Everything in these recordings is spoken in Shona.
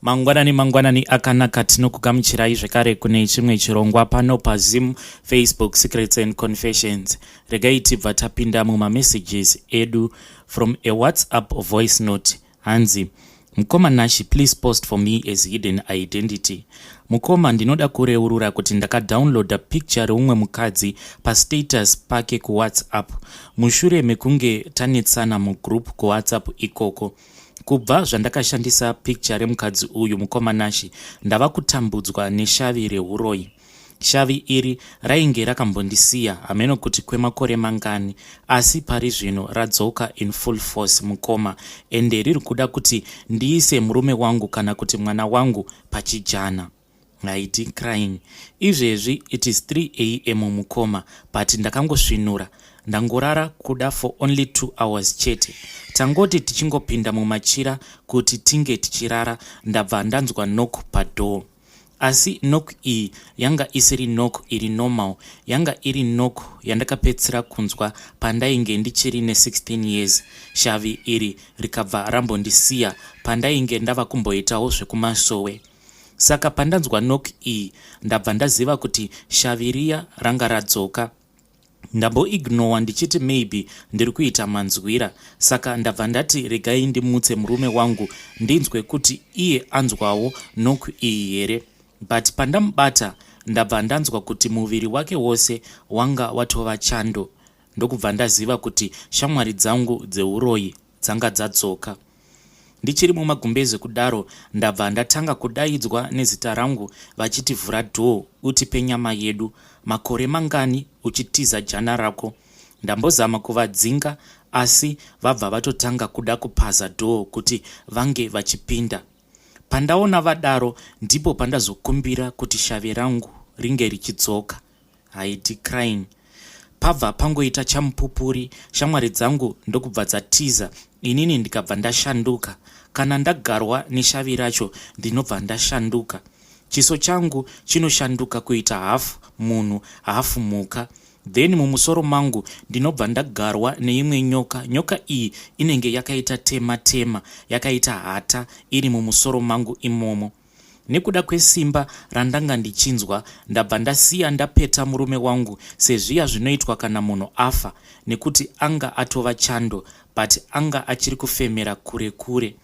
Mangwanani mangwanani akanaka, tinokugamuchirai zvekare kune chimwe chirongwa pano paZim Facebook Secrets and Confessions. Regai tibva tapinda mumamessages edu from a WhatsApp voice note. Hanzi, "Mukoma Nashi, please post for me as hidden identity. Mukoma, ndinoda kureurura kuti ndakadownloada picture reumwe mukadzi pastatus pake kuWhatsApp mushure mekunge tanetsana mugroup kuWhatsApp ikoko. Kubva zvandakashandisa picture remukadzi uyu, mukoma Nashi, ndava kutambudzwa neshavi reuroyi. Shavi iri rainge rakambondisiya, hameno kuti kwemakore mangani, asi pari zvino radzoka in full force, mukoma, ende riri kuda kuti ndiise murume wangu kana kuti mwana wangu pachijana." Haiti crying. "Izvezvi it is 3 a.m., mukoma, but ndakangosvinura, ndangorara kuda for only 2 hours chete. Tangoti tichingopinda mumachira kuti tinge tichirara, ndabva ndanzwa knock padoor. Asi knock iyi yanga isiri knock iri normal, yanga iri knock yandakapedzisira kunzwa pandainge ndichiri ne16 years. Shavi iri rikabva rambondisiya pandainge ndava kumboitawo zvekumasowe. Saka pandanzwa knock iyi, ndabva ndaziva kuti shavi riya ranga radzoka. Ndamboignowa ndichiti maybe ndiri kuita manzwira, saka ndabva ndati regai ndimutse murume wangu ndinzwe kuti iye anzwawo knock iyi here. But pandamubata, ndabva ndanzwa kuti muviri wake wose wanga watova chando. Ndokubva ndaziva kuti shamwari dzangu dzeuroyi dzanga dzadzoka. Ndichiri mumagumbezi kudaro, ndabva ndatanga kudaidzwa nezita rangu vachiti, 'Vhura door utipe nyama yedu. Makore mangani uchitiza jana rako?' Ndambozama kuvadzinga, asi vabva vatotanga kuda kupaza door kuti vange vachipinda. Pandaona vadaro, ndipo pandazokumbira kuti shavi rangu ringe richidzoka." Haiti crying. "Pabva pangoita chamupupuri, shamwari dzangu ndokubva dzatiza, inini ndikabva ndashanduka. Kana ndagarwa neshavi racho, ndinobva ndashanduka. Chiso changu chinoshanduka kuita hafu munhu, hafu mhuka. Then mumusoro mangu ndinobva ndagarwa neimwe nyoka. Nyoka iyi inenge yakaita tema tema, yakaita hata, iri mumusoro mangu imomo. Nekuda kwesimba randanga ndichinzwa, ndabva ndasiya ndapeta murume wangu sezviya zvinoitwa kana munhu afa, nekuti anga atova chando, but anga achiri kufemera kure kure.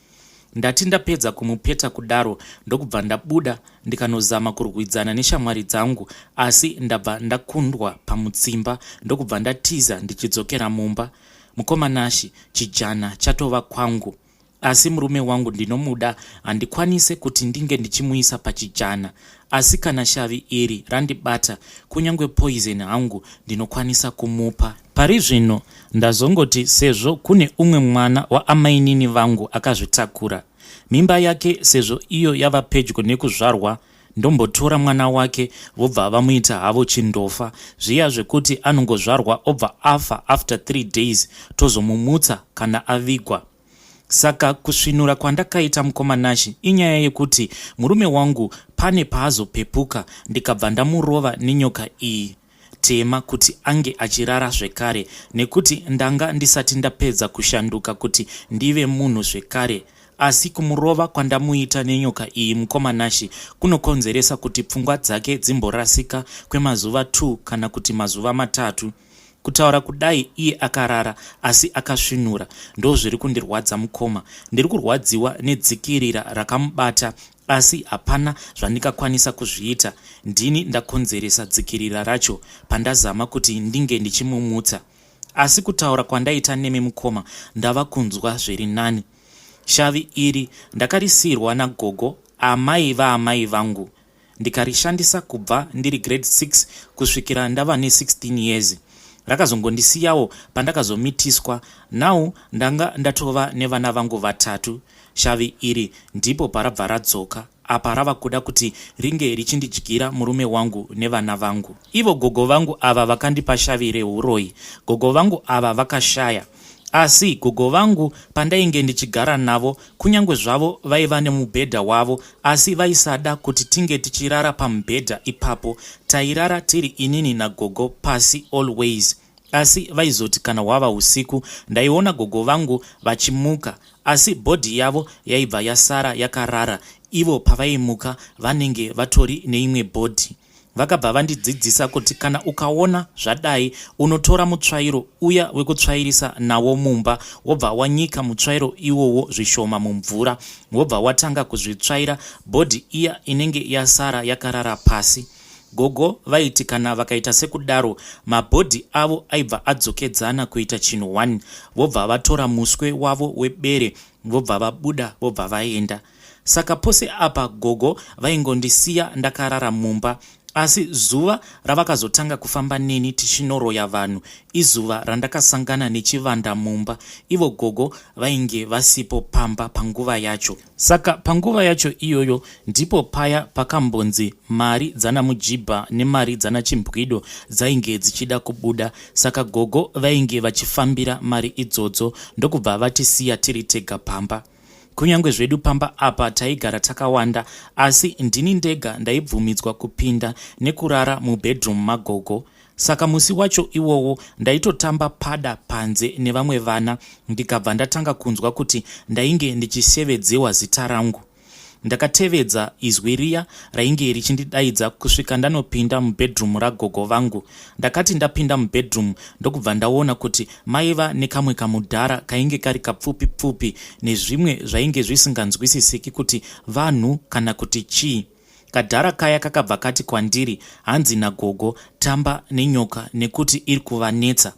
Ndati ndapedza kumupeta kudaro, ndokubva ndabuda ndikanozama kurwidzana neshamwari dzangu, asi ndabva ndakundwa pamutsimba, ndokubva ndatiza ndichidzokera mumba. Mukoma Nashi, chijana chatova kwangu, asi murume wangu ndinomuda, handikwanise kuti ndinge ndichimuisa pachijana. Asi kana shavi iri randibata, kunyange poison hangu ndinokwanisa kumupa. Pari zvino ndazongoti sezvo kune umwe mwana waamainini vangu akazvitakura mimba yake, sezvo iyo yava pedyo nekuzvarwa, ndombotora mwana wake, vobva vamuita havo chindofa zviya zvekuti anongozvarwa obva afa after 3 days, tozomumutsa kana avigwa. Saka kusvinura kwandakaita, mukoma Nashi, inyaya yekuti murume wangu pane paazopepuka, ndikabva ndamurova nenyoka iyi tema kuti ange achirara zvekare, nekuti ndanga ndisati ndapedza kushanduka kuti ndive munhu zvekare. Asi kumurova kwandamuita nenyoka iyi, mukoma Nashi, kunokonzeresa kuti pfungwa dzake dzimborasika kwemazuva 2 kana kuti mazuva 3. Kutaura kudai iye akarara asi akasvinura. Ndo zviri kundirwadza, mukoma. Ndiri kurwadziwa nedzikirira rakamubata, asi hapana zvandingakwanisa kuzviita. Ndini ndakonzeresa dzikirira racho pandazama kuti ndinge ndichimumutsa. Asi kutaura kwandaita nemi, mukoma, ndava kunzwa zviri nani. Shavi iri ndakarisiyirwa nagogo, amai vaamai vangu, ndikarishandisa kubva ndiri grade 6 kusvikira ndava ne16 years. Rakazongondisiyawo pandakazomitiswa. Now ndanga ndatova nevana vangu vatatu. Shavi iri ndipo parabva radzoka. Apa rava kuda kuti ringe richindidyira murume wangu nevana vangu. Ivo gogo vangu ava vakandipa shavi reuroyi, gogo vangu ava vakashaya. Asi gogo vangu pandainge ndichigara navo, kunyange zvavo vaiva nemubhedha wavo, asi vaisada kuti tinge tichirara pamubhedha ipapo. Tairara tiri inini nagogo pasi always. Asi vaizoti kana hwava usiku, ndaiona gogo vangu vachimuka, asi body yavo yaibva yasara yakarara. Ivo pavaimuka vanenge vatori neimwe bhodhi. Vakabva vandidzidzisa kuti kana ukaona zvadai unotora mutsvairo uya wekutsvairisa nawo mumba wobva wanyika mutsvairo iwowo zvishoma mumvura wobva watanga kuzvitsvaira bhodhi iya inenge yasara yakarara pasi. Gogo vaiti kana vakaita sekudaro mabhodhi avo aibva adzokedzana kuita chinhu one vobva vatora muswe wavo webere vobva vabuda vobva vaenda. Saka pose apa gogo vaingondisiya ndakarara mumba asi zuva ravakazotanga kufamba neni tichinoroya vanhu izuva randakasangana nechivanda mumba ivo gogo vainge vasipo pamba panguva yacho. Saka panguva yacho iyoyo ndipo paya pakambonzi mari dzanaMujibha nemari dzanaChimbwido dzainge dzichida kubuda saka gogo vainge vachifambira mari idzodzo ndokubva vatisiya tiri tega pamba. Kunyange zvedu pamba apa taigara takawanda asi ndini ndega ndaibvumidzwa kupinda nekurara mubedroom magogo. Saka musi wacho iwowo ndaitotamba pada panze nevamwe vana ndikabva ndatanga kunzwa kuti ndainge ndichisevedzewa zita rangu. Ndakatevedza izwi riya rainge richindidaidza kusvika ndanopinda mubedroom ragogo vangu. Ndakati ndapinda mubedroom ndokubva ndaona kuti maiva nekamwe kamudhara kainge kari kapfupi pfupi nezvimwe zvainge zvisinganzwisisiki kuti vanhu kana kuti chii. Kadhara kaya kakabva kati kwandiri hanzi nagogo tamba nenyoka nekuti iri kuvanetsa.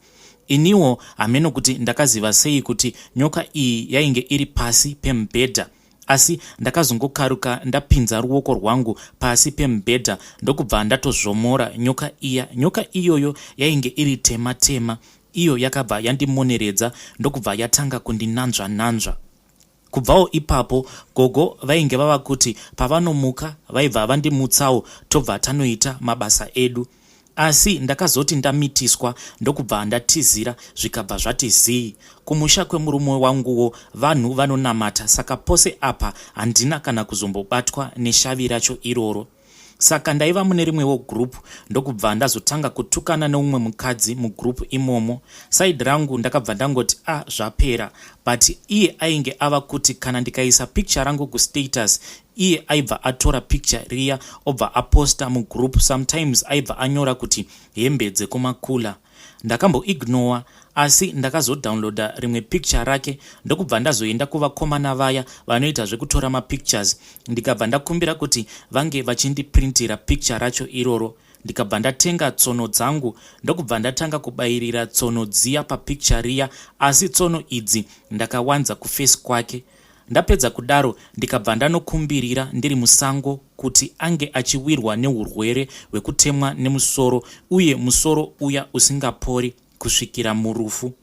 Iniwo hameno kuti ndakaziva sei kuti nyoka iyi yainge iri pasi pemubhedha. Asi ndakazongokaruka ndapinza ruoko rwangu pasi pemubhedha ndokubva ndatozvomora nyoka iya. Nyoka iyoyo yainge iri tema tema iyo yakabva yandimoneredza ndokubva yatanga kundinanzva nanzva. Kubvawo ipapo gogo vainge vava kuti pavanomuka vaibva vandimutsawo tobva tanoita mabasa edu. Asi ndakazoti ndamitiswa ndokubva ndatizira zvikabva zvati zii. Kumusha kwemurume wanguwo vanhu vanonamata saka pose apa handina kana kuzombobatwa neshavi racho iroro. Saka ndaiva mune rimwewo group ndokubva ndazotanga kutukana neumwe mukadzi mugroup imomo. Side rangu ndakabva ndangoti ah zvapera but iye ainge ava kuti kana ndikaisa picture rangu kustatus Iye aibva atora picture riya obva aposta mugroup sometimes aibva anyora kuti hembe dzekumakula. Ndakamboignowa asi ndakazodownloader rimwe picture rake ndokubva ndazoenda kuvakomana vaya vanoita zvekutora mapictures ndikabva ndakumbira kuti vange vachindiprintira picture racho iroro ndikabva ndatenga tsono dzangu ndokubva ndatanga kubayirira tsono dziya papicture riya asi tsono idzi ndakawanza kuface kwake Ndapedza kudaro ndikabva ndanokumbirira ndiri musango kuti ange achiwirwa neurwere hwekutemwa nemusoro uye musoro uya usingapori kusvikira murufu.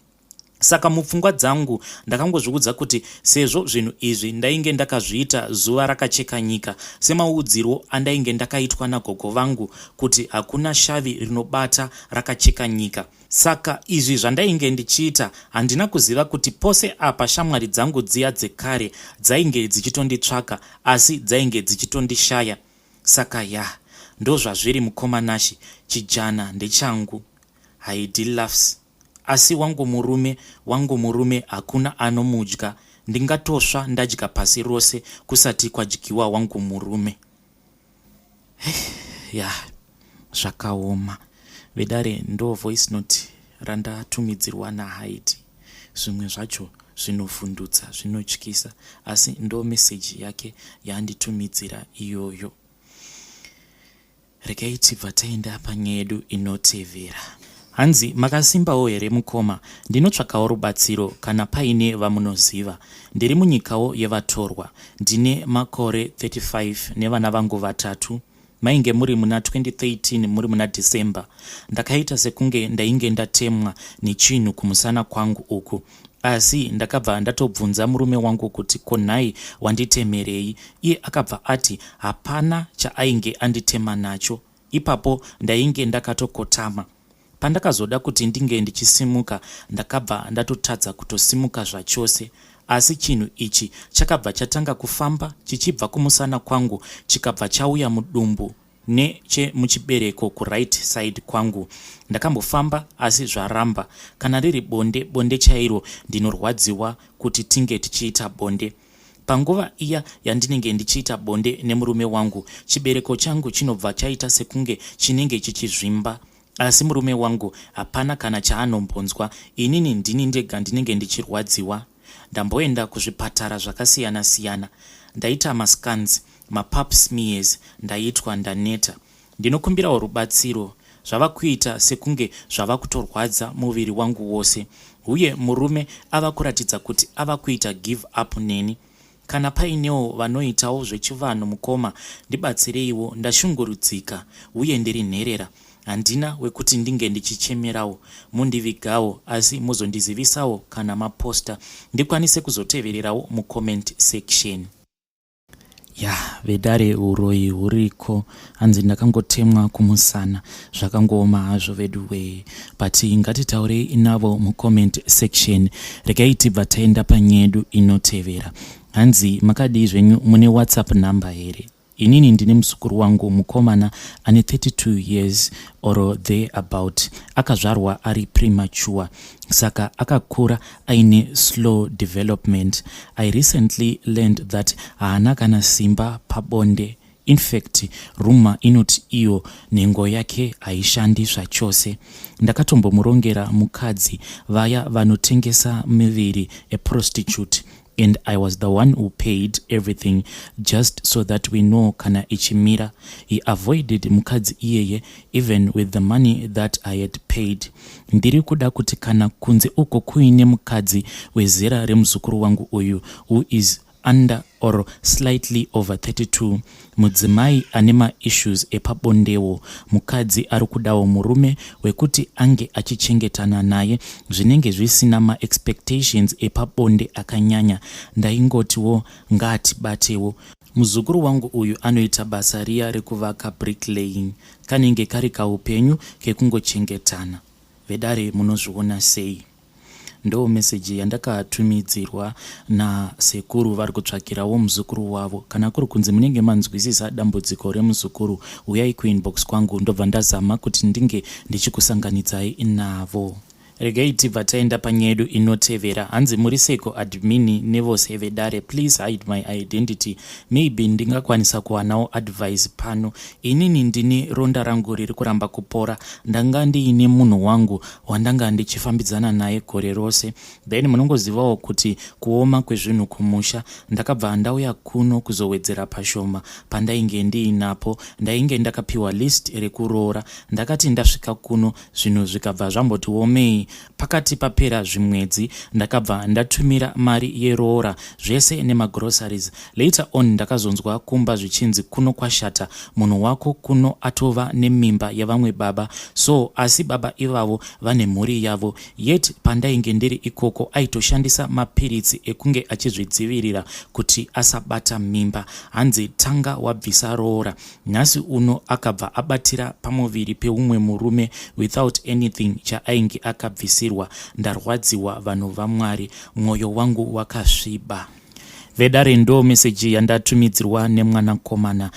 Saka mupfungwa dzangu ndakangozviudza kuti sezvo zvinhu izvi ndainge ndakazviita zuva rakacheka nyika semaudzirwo andainge ndakaitwa nagogo vangu kuti hakuna shavi rinobata rakacheka nyika. Saka izvi zvandainge ndichiita handina kuziva kuti pose apa shamwari dzangu dziya dzekare dzainge dzichitonditsvaka asi dzainge dzichitondishaya. Saka yah ndozvazviri mukoma Nashy chijana ndechangu. Haidi laughs. Asi wangu murume wangu murume hakuna anomudya ndingatosva ndadya pasi rose kusati kwadyiwa wangu murume. Yah zvakaoma vedare ndo voice note randatumidzirwa naHaidi zvimwe zvacho zvinovhundutsa zvinotyisa asi ndo message yake yaanditumidzira iyoyo. Regai tibva taenda panyaya yedu inotevera. Hanzi makasimbawo here mukoma ndinotsvakawo rubatsiro kana paine vamunoziva. Ndiri munyikawo yevatorwa. Ndine makore 35 nevana vangu vatatu. Mainge muri muna 2013 muri muna December. Ndakaita sekunge ndainge ndatemwa nechinhu kumusana kwangu uku. Asi ndakabva ndatobvunza murume wangu kuti ko nhai wanditemerei? Iye akabva ati hapana chaainge anditema nacho. Ipapo ndainge ndakatokotama. Pandakazoda kuti ndinge ndichisimuka ndakabva ndatotadza kutosimuka zvachose. Asi chinhu ichi chakabva chatanga kufamba chichibva kumusana kwangu chikabva chauya mudumbu nechemuchibereko kuright side kwangu. Ndakambofamba asi zvaramba. Kana riri bonde bonde chairo ndinorwadziwa kuti tinge tichiita bonde. Panguva iya yandinenge ndichiita bonde nemurume wangu, chibereko changu chinobva chaita sekunge chinenge chichizvimba. Asi murume wangu hapana kana chaanombonzwa, inini ndini ndega ndinenge ndichirwadziwa. Ndamboenda kuzvipatara zvakasiyana-siyana, ndaita mascans, mapap smears ndaitwa ndaneta. Ndinokumbirawo rubatsiro, zvava kuita sekunge zvava kutorwadza muviri wangu wose huye murume ava kuratidza kuti ava kuita give up neni. Kana painewo vanoitawo zvechivanhu mukoma ndibatsireiwo ndashungurudzika huye ndiri nherera handina wekuti ndinge ndichichemerawo mundivigawo asi muzondizivisawo kana maposta ndikwanise kuzotevererawo mucomment section. Ya vedare huroyi huriko hanzi ndakangotemwa kumusana zvakangooma hazvo veduwee but ngatitaurei navo mucomment section regai tibva taenda panyedu inotevera hanzi makadii zvenyu mune whatsapp number here inini ndine muzukuru wangu mukomana ane 32 years or there about akazvarwa ari premature saka akakura aine slow development. I recently learned that haana kana simba pabonde. Infact rumour inoti iyo nhengo yake haishandi zvachose. Ndakatombomurongera mukadzi vaya vanotengesa miviri a prostitute and I was the one who paid everything just so that we know kana ichimira. He avoided mukadzi iyeye even with the money that I had paid. Ndiri kuda kuti kana kunze uko kuine mukadzi wezera remuzukuru wangu uyu who is under or slightly over 32 mudzimai ane maissues epabondewo mukadzi ari kudawo murume wekuti ange achichengetana naye zvinenge zvisina maexpectations epabonde akanyanya ndaingotiwo ngaatibatewo Muzukuru wangu uyu anoita basa riya rekuvaka bricklaying. Kanenge kari kaupenyu kekungochengetana. Vedare munozviona sei? Ndoo message yandakatumidzirwa nasekuru vari kutsvakirawo muzukuru wavo. Kana kuri kunzi munenge manzwisisa dambudziko remuzukuru huyai kuinbox kwangu ndobva ndazama kuti ndinge ndichikusanganidzai navo. Regai tibva taenda panyaya yedu inotevera. Hanzi muri seiko admin nevose vedare please hide my identity maybe ndingakwanisa kuwanawo advice pano. Inini ndine ronda rangu riri kuramba kupora. Ndanga ndiine munhu wangu wandanga ndichifambidzana naye gore rose then munongozivawo kuti kuoma kwezvinhu kumusha ndakabva ndauya kuno kuzowedzera pashoma pandainge ndiinapo. Ndainge ndakapiwa list rekuroora ndakati ndasvika kuno Zvinhu zvikabva zvamboti womei. Pakati papera zvimwedzi ndakabva ndatumira mari yeroora zvese nemagroceries. Later on ndakazonzwa kumba zvichinzi kuno kwashata munhu wako kuno atova nemimba yevamwe baba so asi baba ivavo vane mhuri yavo yet pandainge ndiri ikoko aitoshandisa mapiritsi ekunge achizvidzivirira kuti asabata mimba. Hanzi tanga wabvisa roora Nhasi uno akabva abatira pamuviri peumwe murume without anything chaainge akabvisirwa. Ndarwadziwa vanhu vaMwari. Mwoyo wangu wakasviba. Vedare ndo message yandatumidzirwa nemwanakomana.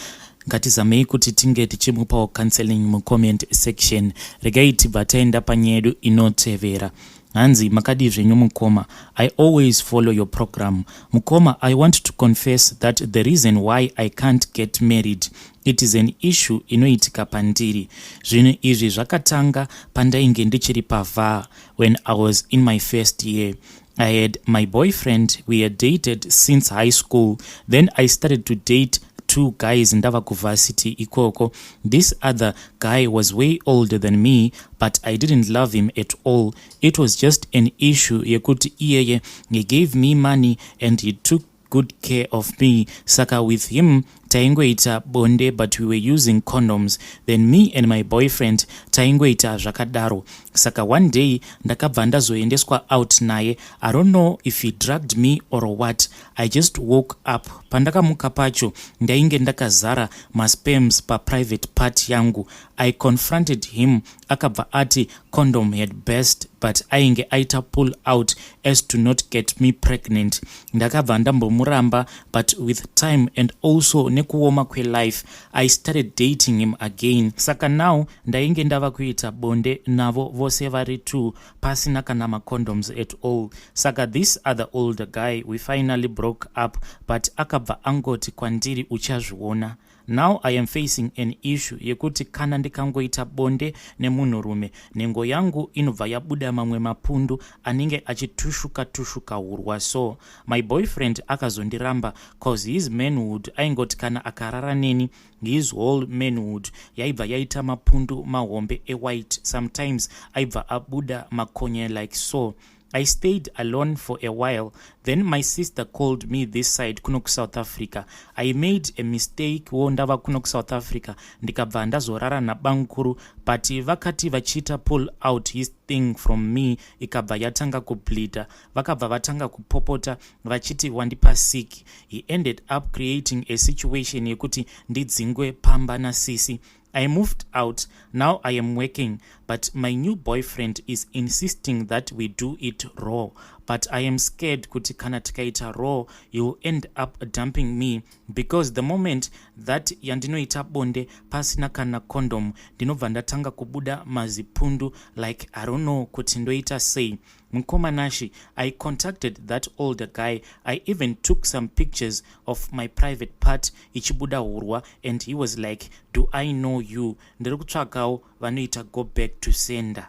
Ngatizamei kuti tinge tichimupawo counseling mucomment section. Regai tibva taenda panyaya yedu inotevera. Hanzi makadii zvenyu mukoma I always follow your program mukoma I want to confess that the reason why I can't get married it is an issue inoitika pandiri zvinhu izvi zvakatanga pandainge ndichiri pavhar when I was in my first year I had my boyfriend we had dated since high school then I started to date two guys ndava kuvarsity ikoko this other guy was way older than me but I didn't love him at all it was just an issue yekuti iyeye he gave me money and he took good care of me saka with him taingoita bonde but we were using condoms then me and my boyfriend taingoita zvakadaro saka one day ndakabva ndazoendeswa out naye i don't know if he drugged me or what I just woke up pandakamuka pacho ndainge ndakazara masperms paprivate part yangu. I confronted him akabva ati condom had burst but ainge aita pull out as to not get me pregnant. Ndakabva ndambomuramba but with time and also ne Nekuoma kwelife, I started dating him again. Saka now ndainge ndava kuita bonde navo vose vari two pasina kana macondoms at all. Saka this other older guy, we finally broke up, but akabva angoti kwandiri, "Uchazviona." Now I am facing an issue yekuti kana ndikangoita bonde nemunhurume, nhengo yangu inobva yabuda mamwe mapundu anenge achitushuka tushuka hurwa. So my boyfriend akazondiramba 'cause his manhood, aingoti kana akarara neni, his whole manhood yaibva yaita mapundu mahombe ewhite. Sometimes aibva abuda makonye like so. I stayed alone for a while. Then my sister called me this side, kuno kuSouth Africa. I made a mistake wo ndava kuno kuSouth Africa, ndikabva ndazorara nabankuru, but vakati vachiita pull out his thing from me, ikabva yatanga kubleeda. Vakabva vatanga kupopota vachiti, "Wandipa sick." He ended up creating a situation yekuti ndidzingwe pamba nasisi. I moved out. Now I am working, but my new boyfriend is insisting that we do it raw. But I am scared kuti kana tikaita raw, he will end up dumping me, because the moment that yandinoita bonde pasina kana condom, ndinobva ndatanga kubuda mazipundu. Like, I don't know kuti ndoita sei. Mukoma Nashi, I contacted that older guy. I even took some pictures of my private part ichibuda hurwa, and he was like, "Do I know you?" Ndiri kutsvakawo vanoita go back to sender.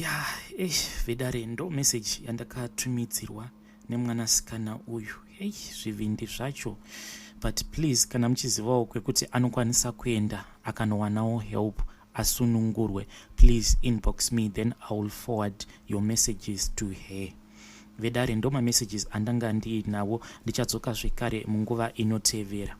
Ya, vedare, ndo message yandakatumidzirwa nemwanasikana uyu. Ei, zvivindi zvacho! But please, kana muchizivawo kwekuti anokwanisa kuenda akanowanawo help asunungurwe, please inbox me, then I will forward your messages to her. Vedare, ndo mamessages andanga ndiinawo. Ndichadzoka zvekare munguva inotevera.